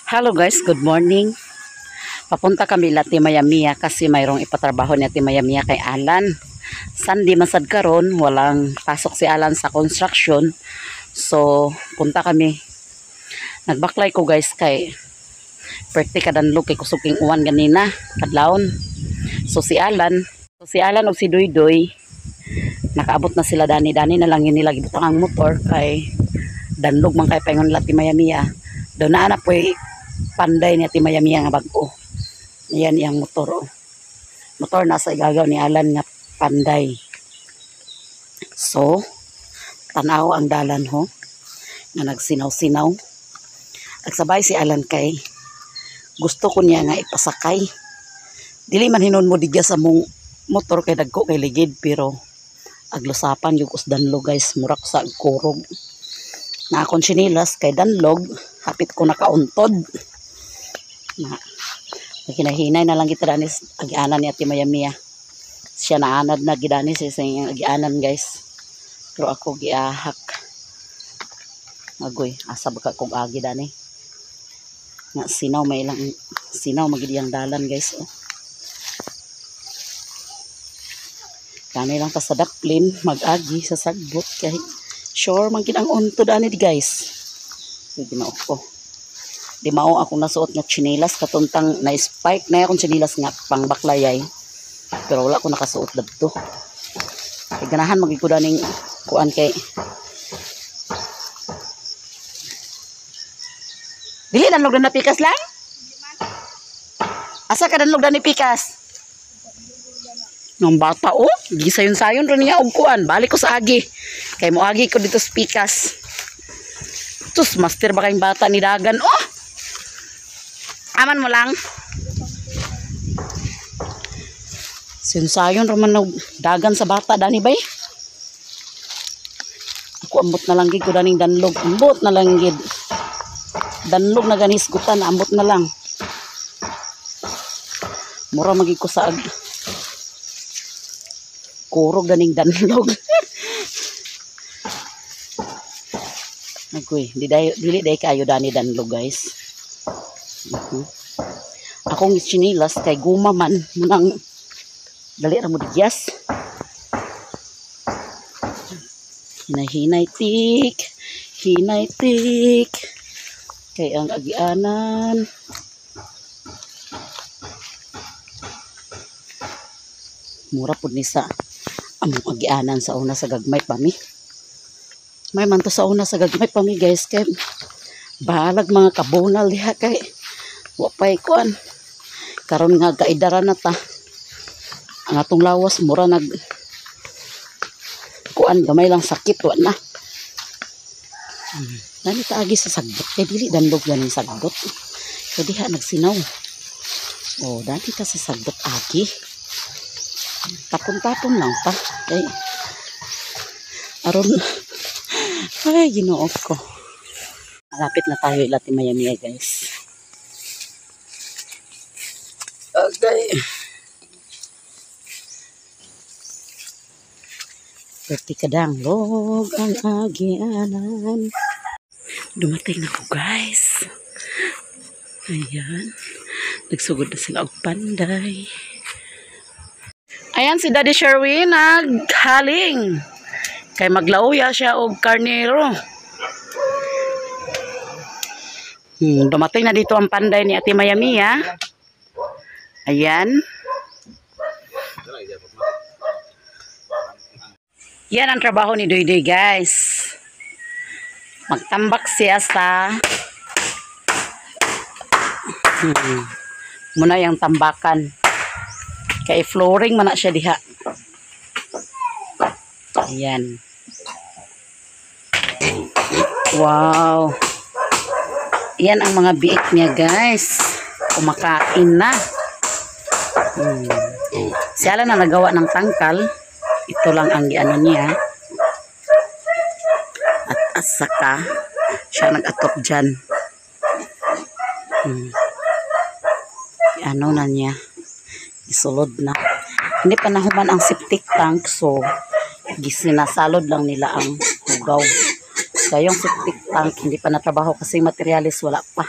Hello guys, good morning. Papunta kami la Ate Maya kasi mayroong ipatrabaho ni Ate Maya kay Alan. Sunday masad karon, walang pasok si Alan sa construction. So, punta kami. Nagbaklay ko guys kay perti kadanlog kay kusog king uwan ganina, kadlawon. So si Alan ug si Duydoy nakaabot na sila dani-dani na lang yun nila gibutang ang motor kay danlog man kay paingon nila Ate Maya. Daw naa na po'y panday ni Ate Maya nga bag-o. Ayan iyang motor. Oh. Motor nasa igagaw ni Alan nga panday. So, tanaw ang dalan ho nga nagsinaw-sinaw. Agsabay si Alan kay gusto ko niya nga ipasakay. Dili man hinon mo digya sa mong motor kay dagko kay ligid, pero aglusapan yung usdanlog guys, murak sa agkurog. Na akong sinilas kay danlog, hapit ko nakauntod. Na hinahinay na lang kita danis agianan ni Ate Maya. Siya naanad na gidanis sa iyang agianan guys. Pero ako giahak. Agoy, asa ba ka kog agi dani? Nga sinaw may ilang sinaw magid iyang dalan guys. Oh. Kani lang ta sa daplin mag-agi sa sagbot kay sure man gid ang untod ani di guys. Di mao ko. Di mao akong nasuot nga tsinelas katuntang na spike na akong tsinelas nga pangbaklayay. Pero wala ko nakasuot dabto. Kay ganahan magid ko daning kuan kay dili danlog na pikas lang? Asa ka danlog na ni pikas? Nung bata oh, gisayon-sayon ro niya og kuan. Balik ko sa agi. Kay moagi ko dito sa pikas. Tus, master ba kayong bata ni Dagan? Oh! Aman mo lang. Sayon-sayon ro man og dagan sa bata dani bay. Ako ambot na lang gid ko daning danlog. Ambot na lang gid. Danlog na ganis gutan, ambot na lang. Mura magid ko sa kurog ganing danlog. Agoy, dili day kayo dani danlog guys. Akong itsinilas kay guma man munang dali ra mo digyas. Hinahinay tik, hinay tik. Kay ang agianan. Mura pud ni sa among agianan sa una sa gagmay pa mi. May man to sa una sa gagmay pa mi guys kay balag mga kabunal diha kay wa pay kuan. Karon nga gaidara na ta. Ang atong lawas mura nag kuan gamay lang sakit wa na. Dani ta agi sa sagbot kay dili danlog ganing sagbot. Kay diha nagsinaw. Oh, dani ta sa sagbot agi. Tapon-tapon lang ta kay aron ay Ginoo ko. Malapit na tayo ila Ate Maya guys. Okay. Perti kadanglog ang agianan. Dumating na ko guys. Ayan. Nagsugod na sila og panday. Ayan si Daddy Sherwin naghaling. Kay maglauya siya og karnero. Dumating na dito ang panday ni Ate Maya. Ayan. Yan ang trabaho ni Duydoy guys. Magtambak siya sa muna yung tambakan. Kay flooring man na siya diha. Ayan. Wow. Yan ang mga biik niya guys. Kumakain na. Siya lang na nagawa ng tangkal. Ito lang ang giano niya. At asaka siya nag-atop dyan. Ano na niya. Isulod na. Hindi pa nahuman ang septic tank, so sinasalod lang nila ang hugaw. Kaya yung septic tank hindi pa natrabaho kasi materialis wala pa.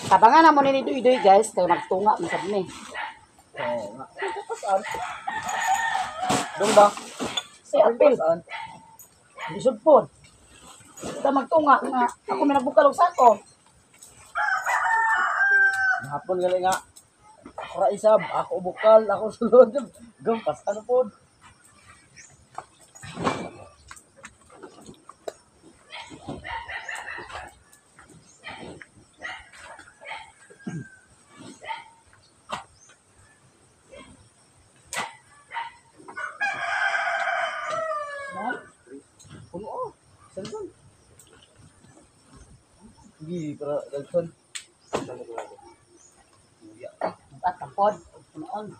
Tabangan na mo ni Duy-Duy guys, kay magtunga man sad ni. Oo nga. Dong ba? Si Apil, Saan? lisod po. Basta magtunga nga ako may nagbukal og sako. Hapon gali nga. Ako ra isab, ako bukal, ako sulod. Gampas ano pod. Puno oh. Sansan. Sige, para daghan. At tapod, punoon.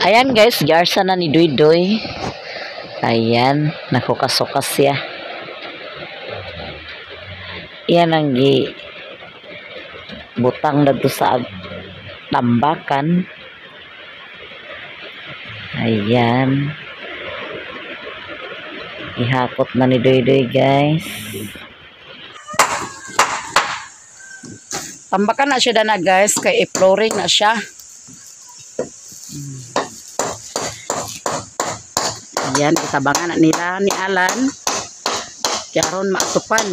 Ayan guys, garsa na ni Duy Duy. Ayan, nakukasukas siya. Yan ang gi butang na to sa tambakan. Ayan. Ihakot na ni Duy Duy guys. Tambakan na siya dana guys, kay i-flooring na siya. Ayan, itabangan na nila ni Alan. Karon maatupan.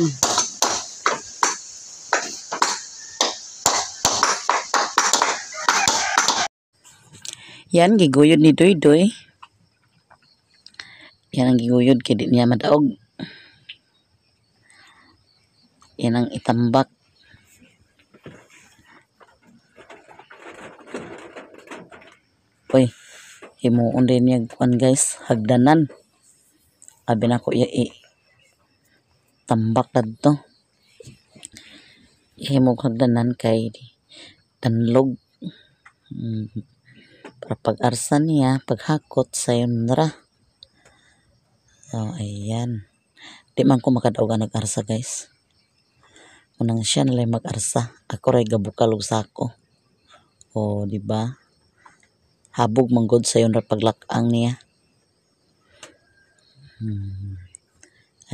Yan, giguyod ni Duy Duy. Yan ang giguyod kay di niya madaog. Yan ang itambak. Uy, himuon din niya kuan guys, hagdanan. Abi na ko iya i tambak kadto. Himog hagdanan kay tanlog. Para pag-arsa niya, paghakot sayon ra. So ayan. Di man ko makadaog ang nag-arsa guys. Unang siya nalay mag-arsa. Ako ray gabukal og sako. O di ba? Habog manggod sayon ra paglak-ang niya.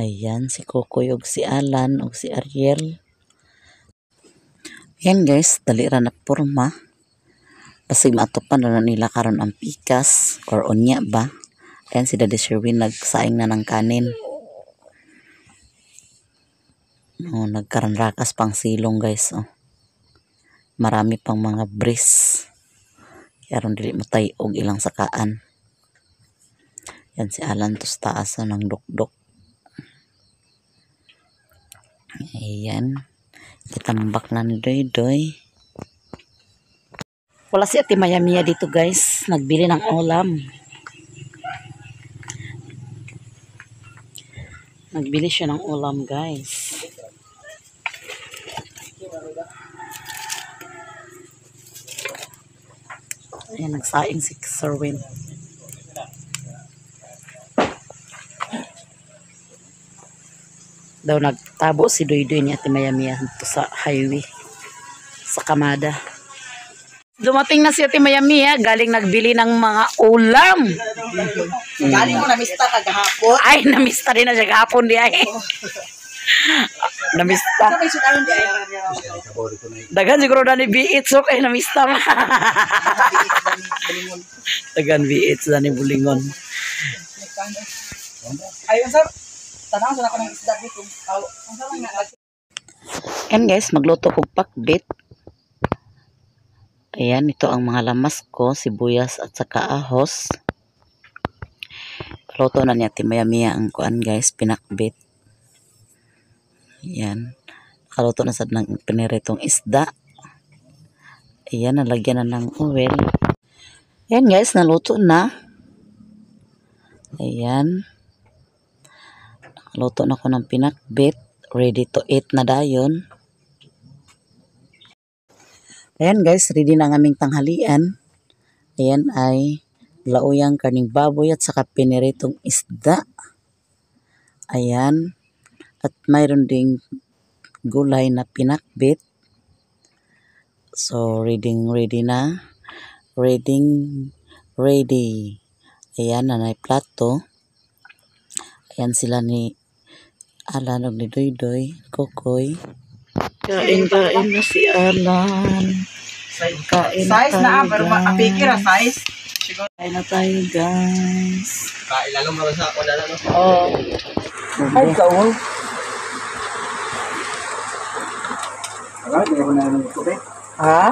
Ayan, si Kokoy og si Alan og si Ariel. Ayan guys, dali ra na porma. Basig maatupan na nila karon ang pikas or unya ba. Ayan si Daddy Sherwin nagsaing na ng kanin. No, nagkaranrakas pang silong guys. Oh. Marami pang mga bris. Karon dili matay-og ilang sakaan. Yan si Alan tos taas na ng dukdok. Ayan. Kitambak na ni Doy Doy. Wala si Ate Maya Mia dito guys. Nagbili ng ulam. Nagbili siya ng ulam guys. Ayan, nagsaing si Sirwin. Daw nagtabo si Doy Doy ni Ate Maya Mia dito sa highway sa Kamada. Dumating na si Ate Maya Mia, galing nagbili ng mga ulam. Galing mo namista kagahapon. Ay, namista din na siya kahapon di ay. Namista. Ano may sudaron di ay? Dagan siguro na ni B8 so kay namista ma. Dagan B8 na ni Bulingon. Ay, unsa tanaw sa ako ng isda dito. Unsa man nga And guys, magluto kog pakbit. Ayan, ito ang mga lamas ko, sibuyas at saka ahos. Luto na niya Ate Maya Mia ang kuan guys, pinakbit. Ayan. Nakaluto na sad ng piniritong isda. Ayan, nalagyan na ng oil. Ayan guys, naluto na. Ayan. Nakaluto na ko ng pinakbit. Ready to eat na dayon. Ayan guys, ready na ang aming tanghalian. Ayan ay lauyang karning baboy at saka piniritong isda. Ayan. At mayroon ding gulay na pinakbit. So, ready ready na. Ready ready. Ayan, nanay plato. Ayan sila ni Alan og ni Doydoy, Kokoy. Kain, kain na si Alan. Kain Size na tayo, pero maapiki ra size. Kain na tayo, guys. Kailalong naman sa wala na no. Oh. Ay, kaul. Wala, di ko na naman ito, eh. Ha?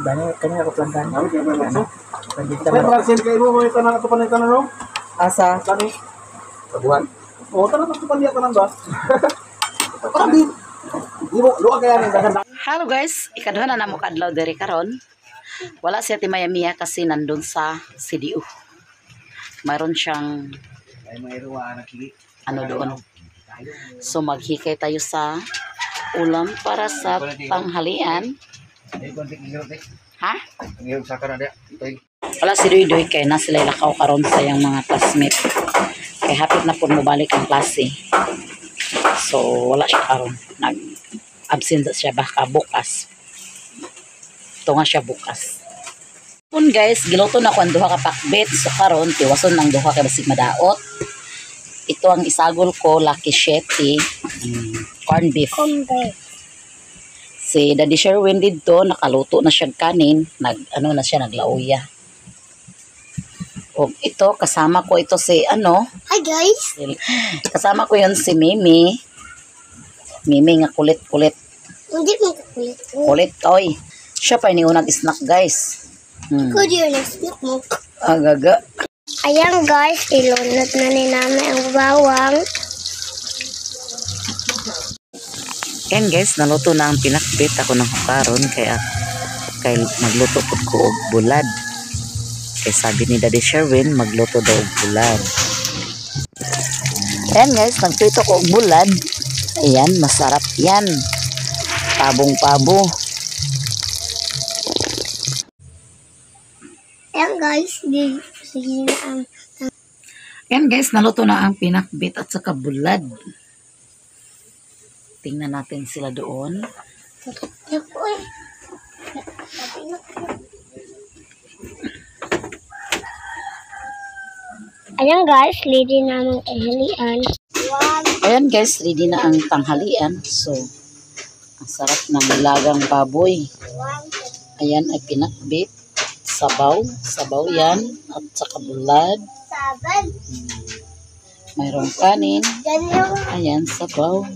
Dani, kanya ako plantan. Ay, Francel, kayo mo, may tanang ito pa na tanong, no? Asa? Kani? Tabuhan. Oo, tanong ito pa niya, tanong ba? Parang di, di mo, luwa kaya rin, dagan. Hello guys, ikaduha na namo kadlaw diri karon. Wala si Ate Maya Mia kasi nandun sa CDU. Mayroon siyang Ay, mayroon, nakili. ano doon. So maghikay tayo sa ulam para sa tanghalian. Ay, konti, ngirot, eh. Ha? Ngirot sa kanan, eh. Wala si Duy Duy kay na sila lakaw karon sa iyang mga classmate. Kay hapit na pud mobalik ang klase. So wala siya karon. Nag absent siya baka bukas. Ito nga siya bukas. Kun guys, giluto na ko ang duha ka pakbet. So karon tiwason ng duha kay basig madaot. Ito ang isagol ko, Lucky Shetty, corn beef. Si Daddy Sherwin didto nakaluto na siya kanin, nag ano na siya, naglauya. Og ito kasama ko ito si ano, Hi guys. kasama ko yun si Mimi. Mimi nga kulit-kulit. Hindi mo kulit. Kulit oy. Siya pa ni unang snack guys. Good yun, snack mo. Agaga. Ayan guys, ilunod na ni namin ang bawang. Yan guys, naluto na ang pinakbit ako ng hukaron kaya kay magluto pud ko og bulad. Kay sabi ni Daddy Sherwin, magluto daw og bulad. Ayan guys, nagprito ko og bulad. Ayan, masarap yan. Pabong-pabo. Ayan guys, sige na ang Ayan guys, naluto na ang pinakbit at saka bulad. Tingnan natin sila doon. Naku eh. Ayan guys, ready na ang tanghalian. Ayan guys, ready na ang tanghalian. So, ang sarap ng nilagang baboy. Ayan ay pinakbit. Sabaw. Sabaw yan. At saka bulad. 7. Mayroong kanin. Ganyan. Ayan, sabaw.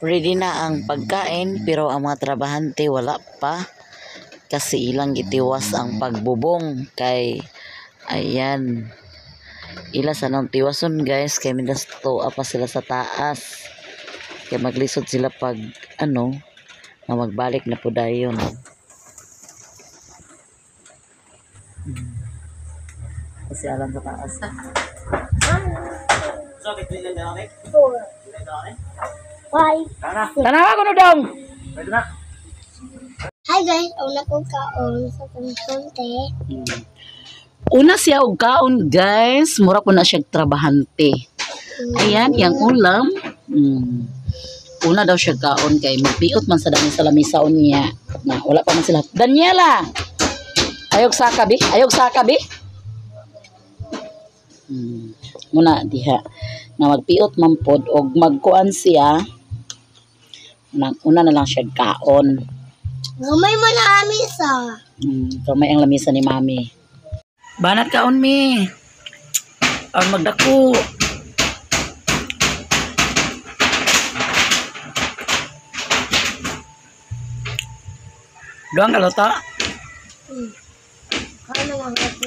Ready na ang pagkain pero ang mga trabahante wala pa kasi ilang gitiwas ang pagbubong kay ayan ila sa nang tiwason guys kay mindas tuwa pa sila sa taas kay maglisod sila pag ano nga magbalik na po dayon. Kasi alam sa taas. 4. 5. Tanawa ko no dong. Hi guys, una kong kaon sa konti. Una siya og kaon guys, mura po na siya trabahante. Ayan, yang ulam. Una daw siya kaon kay magpiot man sa dami sa lamisaon niya. Na wala pa man sila. Daniela. Ayog saka bi? Ayog saka bi? Muna diha na magpiot man pod og magkuan siya. Nang una na lang siya kaon. Gamay mo na amin sa. Kamay ang lamisa ni Mami. Banat kaon mi. Ang magdako. Duang kaluto? Ano ang kape?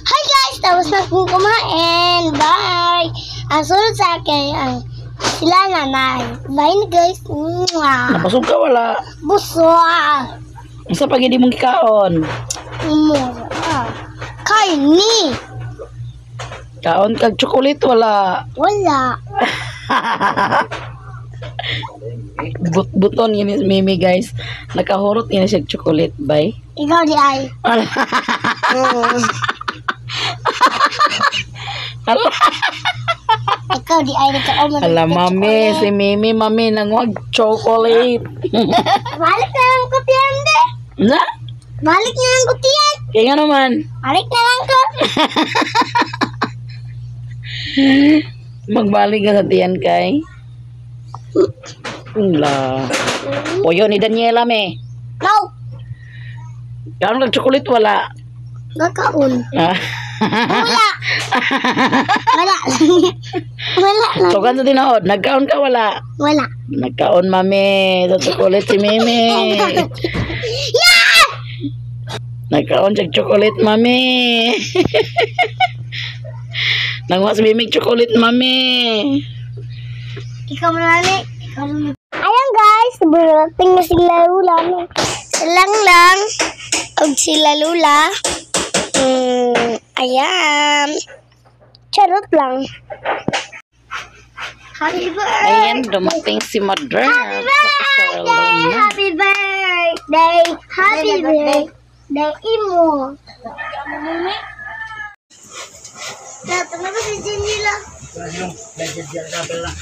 Hi guys! Tapos na akong kumain. Bye! Ang sunod sa akin ang sila nanay. Bye na guys. Mwah. Nabusog ka wala. Busog! Unsa pag hindi mong gikaon? Mura. Kaini! Kaon kag chocolate wala. Wala. But-buton yun ni Mimi guys. Nakahurot yun siya chocolate bay. Ikaw di ay. Ala. Ala, Ikaw di ay nagkaon. ala mami, si Mimi mami nangwag chocolate. Balik na lang ko tiyan de. Na? Balik na lang ko tiyan. Kaya nga naman. Balik na lang ko. Magbalik ka sa tiyan kay. Ula. Puyo ni Daniela me. No. Kaon kag chocolate wala. Gakaon. Ah. Wala. Wala. Wala lang. Tugan sa tinuod, nagkaon ka wala. Wala. Nagkaon mami sa chocolate si Mimi. Yeah! Nagkaon siya chocolate mami. Nangwa si Mimi chocolate mami. Ikaw marami. Ikaw marami. Ayan guys, burating na sila Lula. Silang lang. Og sila Lula. Ayan. Charot lang. Happy birthday! Ayan, dumating si Mother. Happy birthday! Happy birthday! Happy birthday, Imo! Dapat na ba si Janila? Lang!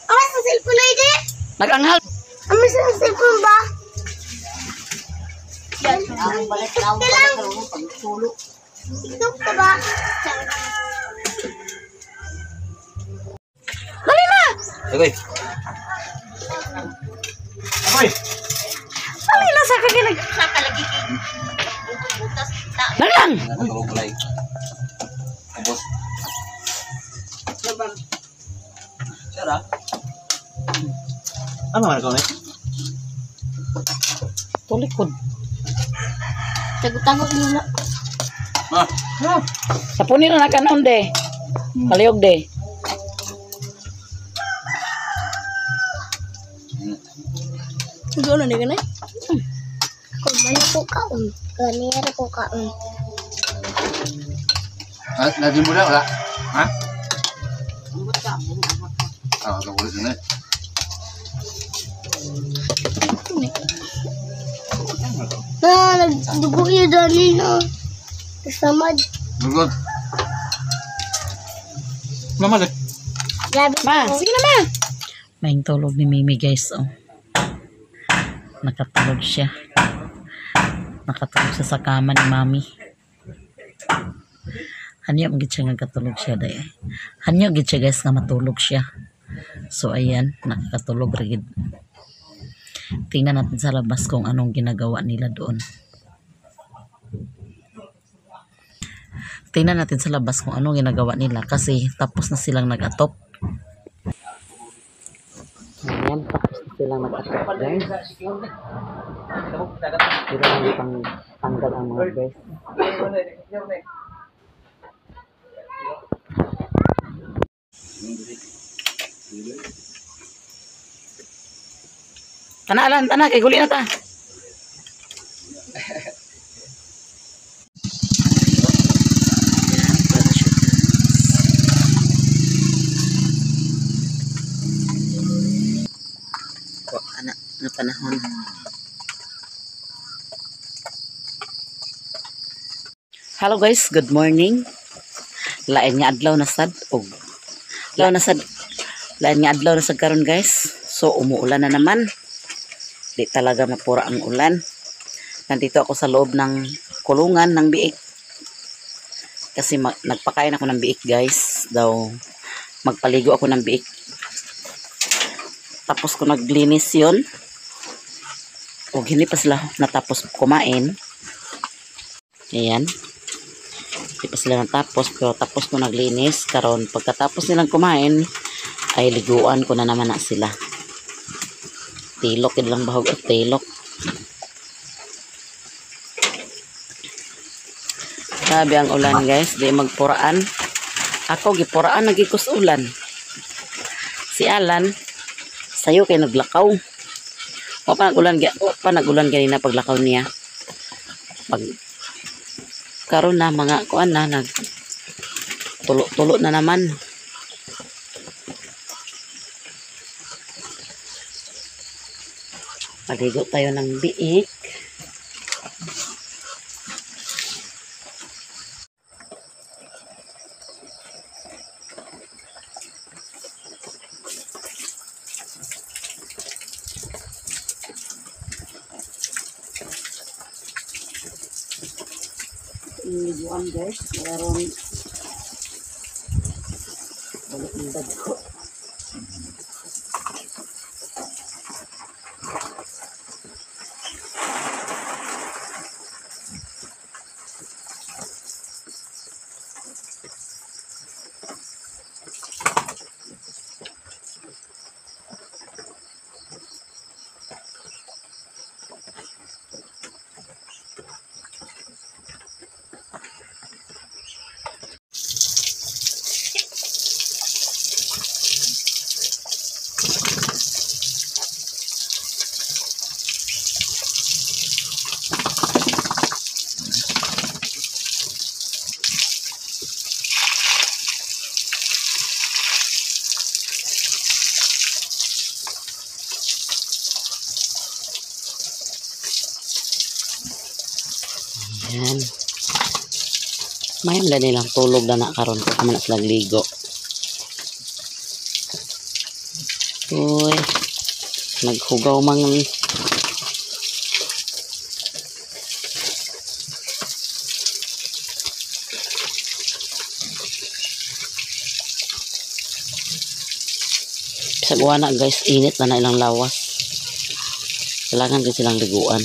Ama sa cellphone ay di? Naganghal. Ama sa cellphone ba? Lang! TikTok ka ba? Dali na! Okay. Okay. Dali na sa kakinag. Lang lang. Nakatulog kulay. Ubos. Sara. Ano man ko ni? Tulikod. Tago-tago nila. Ma. Ma. Sa punir na kanon de. Palihog de. Gano'n na ganun? Kung ano ko kaon, ganyan ko kaon. Lagi mo na wala. Ha? Ah, ako ulit na. Na, nagdugo yun dali na. Samad. Good. Mama le. Grabe. Ma, sige na ma. May tulog ni Mimi guys, oh. Nakatulog siya. Nakatulog siya sa kama ni Mami. Hanyo gid siya nga katulog siya day. Hanyo gid siya guys nga matulog siya. So ayan, nakakatulog ra gid. Tingnan natin sa labas kung anong ginagawa nila doon. Tingnan natin sa labas kung anong ginagawa nila kasi tapos na silang nag-atop. Ayan, tapos na silang nag-atop guys. Pero hindi pang tanggal ang mga guys. Tana alan, tana kay guli na ta. Wa ana nga panahon. Hello guys, good morning. Lain nga adlaw na sad og adlaw na sad. Lain nga adlaw na sad karon guys. So umuulan na naman. Di talaga mapura ang ulan. Nandito ako sa loob ng kulungan ng biik. Kasi nagpakain ako ng biik guys. Daw magpaligo ako ng biik. Tapos ko naglinis yun. Og hindi pa sila natapos kumain. Ayan. Hindi pa sila natapos. Pero tapos ko naglinis. Karon pagkatapos nilang kumain, Ay liguan ko na naman na sila. Tilok lang bahog at tilok. Sabi ang ulan guys, di magpuraan. Ako gipuraan nagikos ulan. Si Alan sayo kay naglakaw. Wa pa nagulan, wa pa nagulan ganina paglakaw niya. Pag karon na mga kuan na nag tulo-tulo na naman. Paligo tayo ng biik. Liguan guys, meron balik ng dagko. Ayan. May wala nilang tulog na nakaroon ko naman silang ligo. Uy, naghugaw mang bisag na guys, init na na ilang lawas. Kailangan din silang liguan.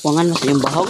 Kuwangan mo sa iyong bahog.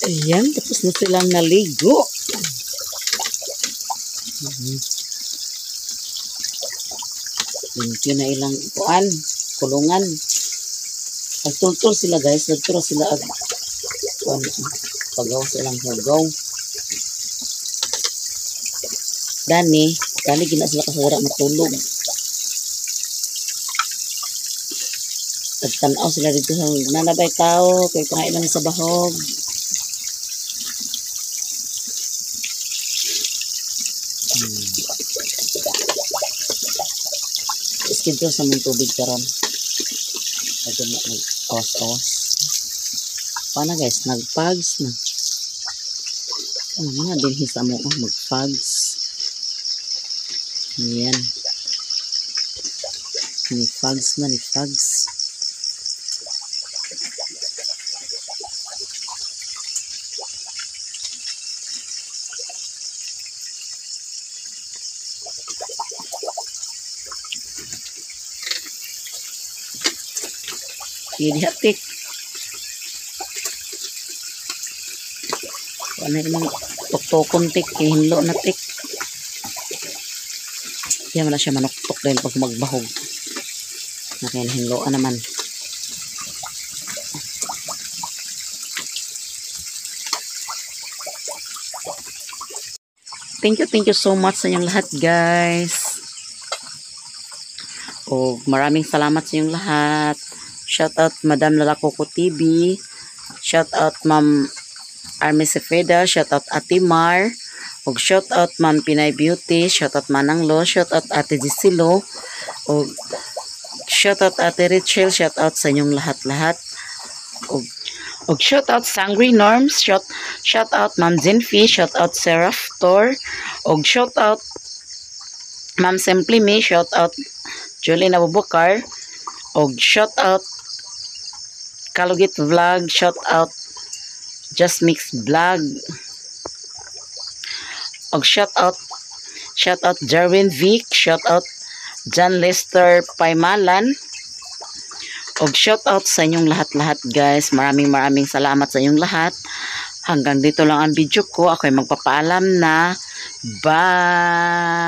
Ayan, tapos na silang naligo. Limpyo na ilang kuan, kulungan. Nagtultol sila guys, nagturo sila ag kuan, pagaw silang hugaw. Dani, dali gina sila kasadara matulog. Nagtanaw sila dito sa nanabay tao, kay pangain lang sa bahog. Schedule sa mong tubig karon. Nag-awas-awas. Paano guys, nag-fags na. Ano mga dinhi sa mo, oh, mag-fags. Ayan. Ni-fags na, ni-fags. Sige diha, tik. Wala na imong tuktokon, tik, kay hinlo na, tik. Diyan man na siya manuktok dahil pag magbahog. Na kaya nahinloan naman. Thank you so much sa inyong lahat, guys. O maraming salamat sa inyong lahat. Shout out Madam Lalakoko TV. Shout out Ma'am Army Cepeda. Shout out Ate Mar. Og shout out Ma'am Pinay Beauty. Shout out Manang Lo. Shout out Ate Gisilo. Og shout out Ate Rachel. Shout out sa inyong lahat-lahat. Og shout out Sangri Norms. Shout out Ma'am Zinfi. Shout out Seraph Tor. Og shout out Ma'am Simply Me. Shout out Julie Abubakar. Og shout out Kalugit Vlog. Shout out Just Mix Vlog. Og shout out Jerwin Vic. Shout out John Lester Paymalan. Og shout out sa inyong lahat-lahat, guys. Maraming maraming salamat sa inyong lahat. Hanggang dito lang ang video ko. Ako ay magpapaalam na. Bye!